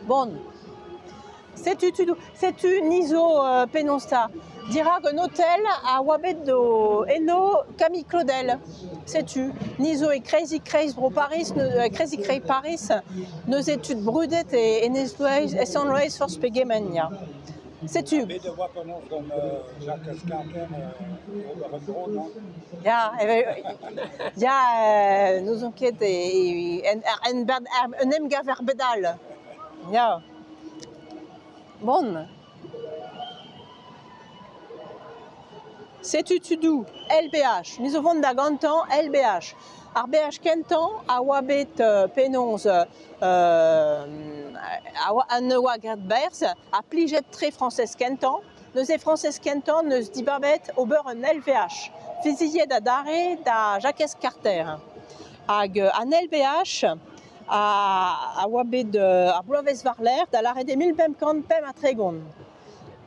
Bon. Setu tudoù, setu ni zo penaos 'ta dirak un otel a oa bet o eno Camille Claudel. Setu, ni zo e kreizig-kreiz bro Pariz, kreizig-kreiz Pariz, neuze tud brudet e Enez-Loeiz, e Sant-Loeiz forzh pegement ya. Setu. Bet e oa penaos gant Jacques Carter ober un dro, non? Ya, ya n'ouzon ket un emgav er bed all. Ya. Bon. Setu tudoù LBH. Me zo vont da gantañ LBH. Ar BH kentañ a oa bet penaos a oa an oa graet berzh ha plijet-tre Frañsez kentañ. Neuze Frañsez kentañ 'neus dibabet ober un LVH, fiziet adarre da Jakez Karter. Hag an LVH a oa bet ar bloavezh war-lerc'h, da lâret eo 1535.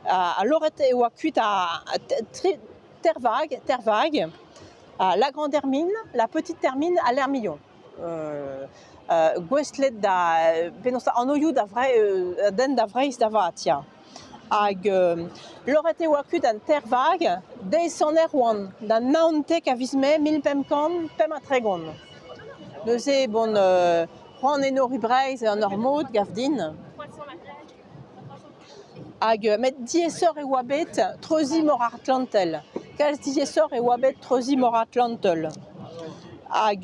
Ha loret e oa kuit a Tervag, Tervag, la Grande Hermine, la Petite Hermine ha l'Hermillon. Gouestlet da penaos anvioù da den da Vreizh da vat ya. Hag loret e oa kuit an Tervag deiz Sant Erwan da 19 a viz Mae 1535. Neuze bon c'hoant enoriñ Breizh en ur mod 'gav din. Hag met diaesoc'h e oa bet treuziñ Mor Atlantel. Kalz diaesoc'h e oa bet treuziñ Mor Atlantel. Hag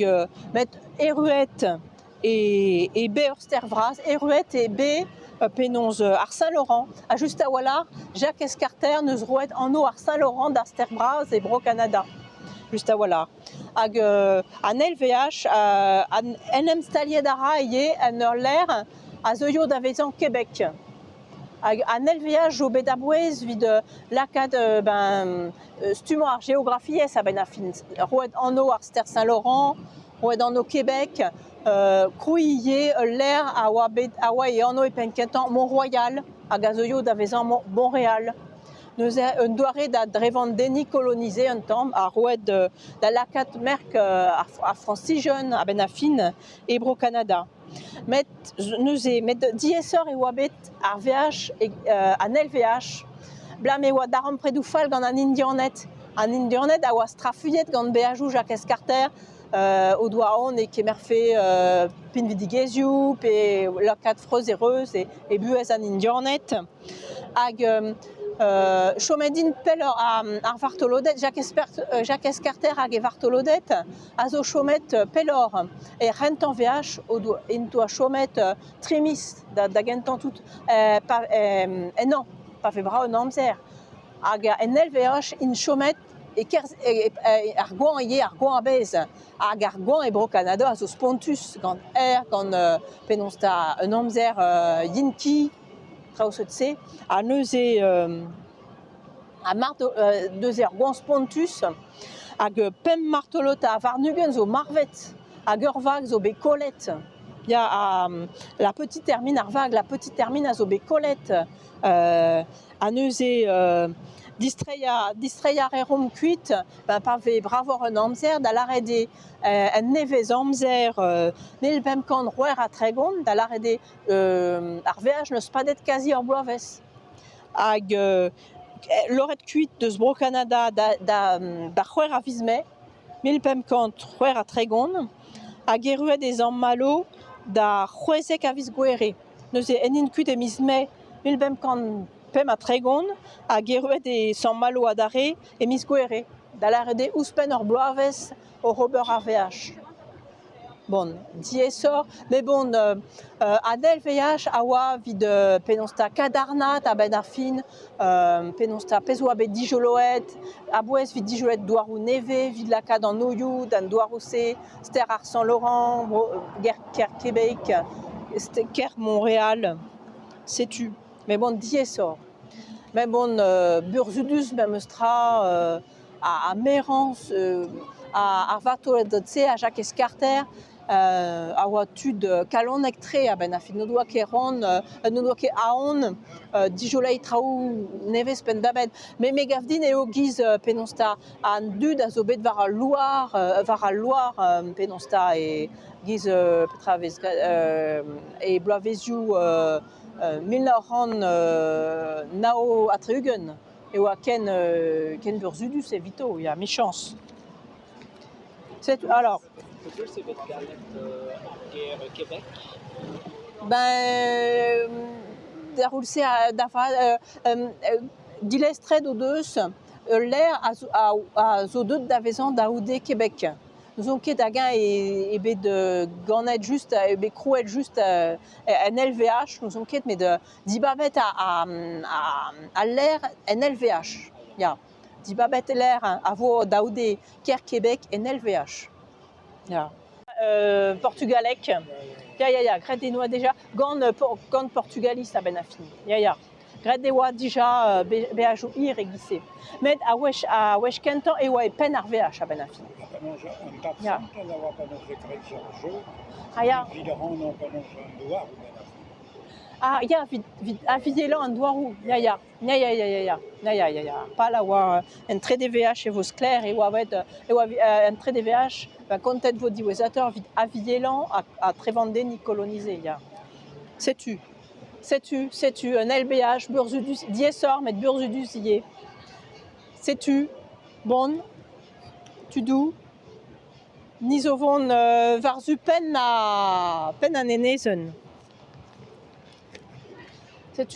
met erruet e bae ur stêr vras, erruet e bae penaos ar Saint-Laurent. Ha just a-walc'h, Jakez Karter 'neus roet anv ar Saint-Laurent d'ar stêr vras e Bro-Kanada. Just a-walc'h. Hag an LVH en em staliet a ra ivez en ur lec'h a zeuio da vezañ Québec. Hag an LVH zo bet a-bouez evit lakaat ben stummañ ar geografiezh a-benn ar fin. Roet anv ar stêr Saint-Laurent, roet anv Québec, krouiñ ivez ul lec'h a oa bet a oa e anv e penn-kentañ Mont-Royal hag a zeuio da vezañ Montréal. Neuze un doare da drevandenniñ kolonize un tamm ha roet da lakaat merk ar Frañsizion a-benn ar fin e Bro-Kanada. Met neuze met diaesoc'h e oa bet ar veaj an LVH abalamour e oa darempredoù fall gant an Indianed. An Indianed a oa strafuilhet gant beajoù Jakez Karter o doa aon e kemerfe pinvidigezhioù pe lakaat freuz e reuz e buhez an Indianed. Hag chomet int pelloc'h ar vartoloded, Jakez Karter hag e vartoloded a zo chomet pelloc'h. Er c'hentañ veaj int doa chomet tri miz da gentañ tout ennañ, pa vez brav an amzer. Hag en eil veaj int chomet e-kerzh ar goañv ivez, ar goañv a-bezh. Hag ar goañv e Bro-Kanada a zo spontus gant aer, gant penaos 'ta un amzer yen-ki. traoù seurt-se ha neuze ha mard neuze ur goañv spontus hag pemp martolod ha warn-ugent zo marvet hag ur vag zo bet kollet ya ha la petite Hermine ar vag la petite Hermine a zo bet kollet ha neuze distreiñ a distreiñ a reomp kuit pa vez bravoc'h an amzer da lâret eo en nevez-amzer 1536 da lâret eo ar veaj n'eus padet kazi ur bloavezh. Hag loret kuit deus Bro-Kanada da c'hwec'h a viz Mae 1536 hag erruet e Sant-Malo da 16 a viz Gouhere. Neuze en int kuit e miz Mae 1535 hag erruet e Sant-Malo adarre e miz Gouhere, da lâret eo ouzhpenn ur bloavezh oc'h ober ar veaj. Bon, diaesoc'h, met bon, an eil veaj a oa evit penaos 'ta kadarnaat a-benn ar fin, penaos 'ta pezh 'oa bet dijoloet, a-bouez evit dijoloet douaroù nevez, evit lakaat an oioù d'an douaroù-se, stêr ar Saint-Laurent, kêr Québec, kêr Montréal, setu. Met bon, diaesoc'h. Met bon, burzhudus memes tra. Ha merañs Ar vartoloded-se ha Jakez Karter a oa tud kalonek-tre a-benn ar fin. N'o doa ket c'hoant, n'o doa ket aon dijoleiñ traoù nevez penn-da-benn. Met me gav din eo giz penaos 'ta an dud a zo bet war al loar, war al loar penaos 'ta e giz petra a vez graet e bloavezioù 1969 e oa ken ken burzhudus evito, ya, 'michañs. Setu alors. Pegoulz eo bet ganet ar ger Québec? Ben d'ar c'houlz-se da vat dilestret o deus ul lec'h a zo deuet da vezañ da c'houde Québec. N'ouzon ket hag-eñ eo bet ganet just, eo bet krouet just en LVH, n'ouzon ket, met dibabet al lec'h en LVH, ya. Dibabet lec'h a vo da c'houde kêr Québec en LVH, ya. Portugalek, ya ya ya, graet e oa deja gant gant Portugaliz a-benn ar fin, ya ya. Graet e oa dija beajoù hir e-giz-se. Met a-wech a-wech kentañ e oa e penn ar veaj a-benn ar fin. Ha penaos an tad Ya. santel a oa penaos e-kreiz ar jeu, Ah ya. evit rannañ penaos an douaroù benn ar fin. Ah ya, evit evit avielañ an douaroù, ya ya. Ya ya ya ya ya, ya ya ya ya. Pal a oa en trede veaj e vo sklaer e oa bet e oa en trede veaj ba kontet vo diwezhatoc'h evit avielañ ha, ha trevandenniñ kolonize, ya. Setu. Setu, setu un LBH burzhudus, diaesoc'h met burzhudus ivez. Setu, bon, tudoù, ni zo vont war-zu penn, penn an enezenn. Setu.